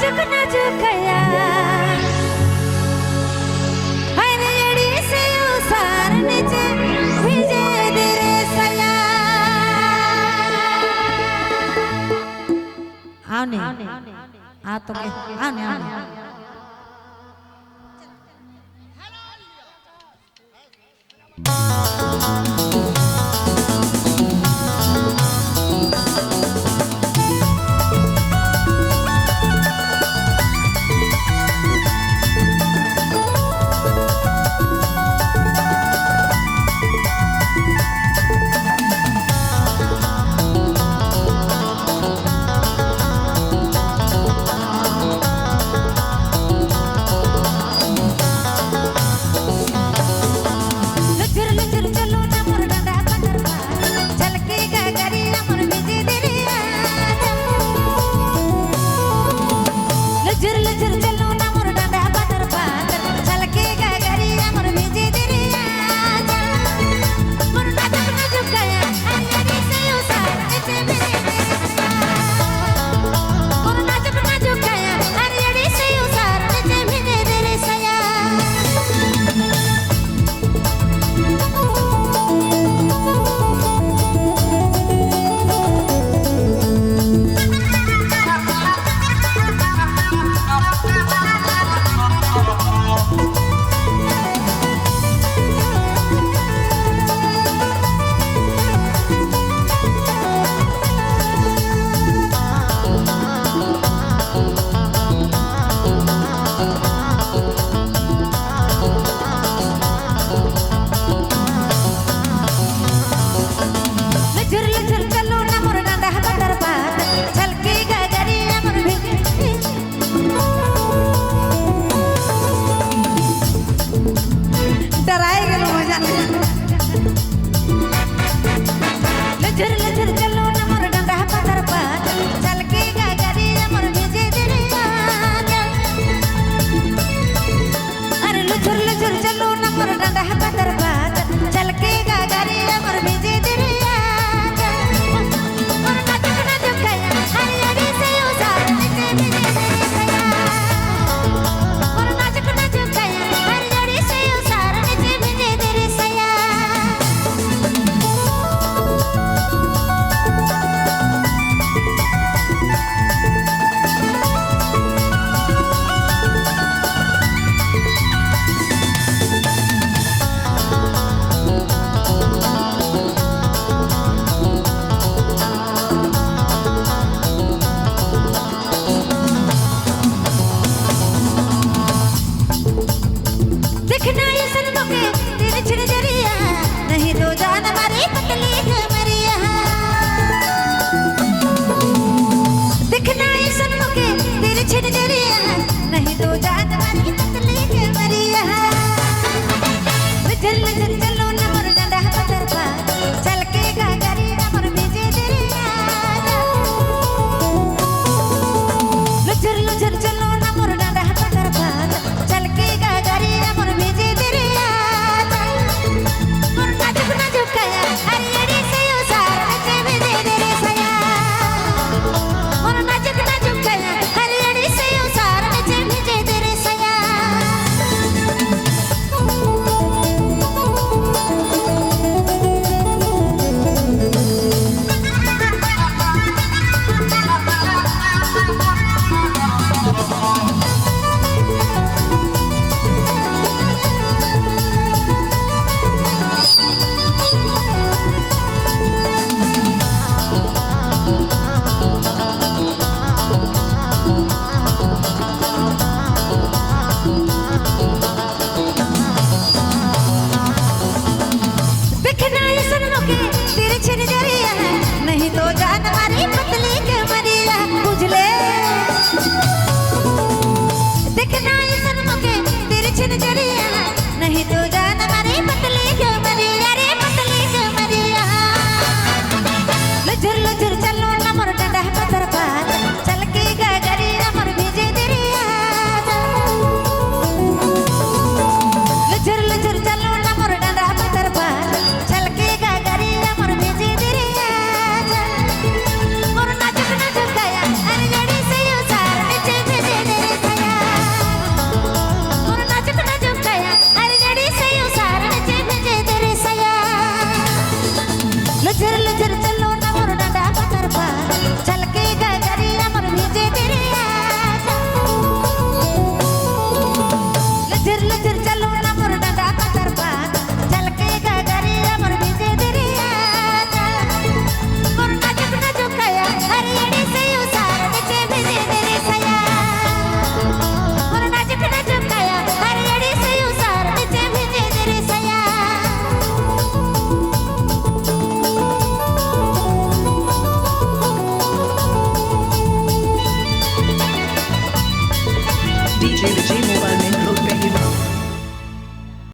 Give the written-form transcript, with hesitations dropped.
नाजुक नाजुक कया हरियड़ी से उसार नीचे भिजे दे सया। आओ ने आ तो के आओ ने आओ ने। लुचुर लुचुर चलो ना मोर डंडा पत्थर झलके गगरिया मोर भिजे दरिया। लुचुर लुचुर चलो ना मोर डंडा पत्थर पाथर झलके गगरिया मोर भिजे दरिया। मोर नाजुक नाजुक गया हरियरी से उसार नीचे भिजे दरिया। मोर नाजुक नाजुक गया हरियरी से उसार नीचे भिजे दरिया। लुचुर लुचुर चलो ना मोर डंडा पत्थर पात झलके गगरिया मोर भिजे। डराए गेलो मजा। लुचुर लुचुर चलो ना मोर डंडा पत्थर पात झलके गगरिया मोर भिजे दरिया। अरे लुचुर लुचुर चलो ना मोर डंडा पत्थर पात झलके गगरिया मोर भिजे दरिया। मोर नाजुक नाजुक गया हरियरी से उसार नीचे भिजे दरिया। मोर नाजुक नाजुक गया हरियरी से उसार नीचे भिजे दरिया। देखना ये सनमुखे तेरे छिड़ जरिया नहीं तो जान मारी पतली कमरिया। देखना ये सनमुखे तेरे छिड़ जरिया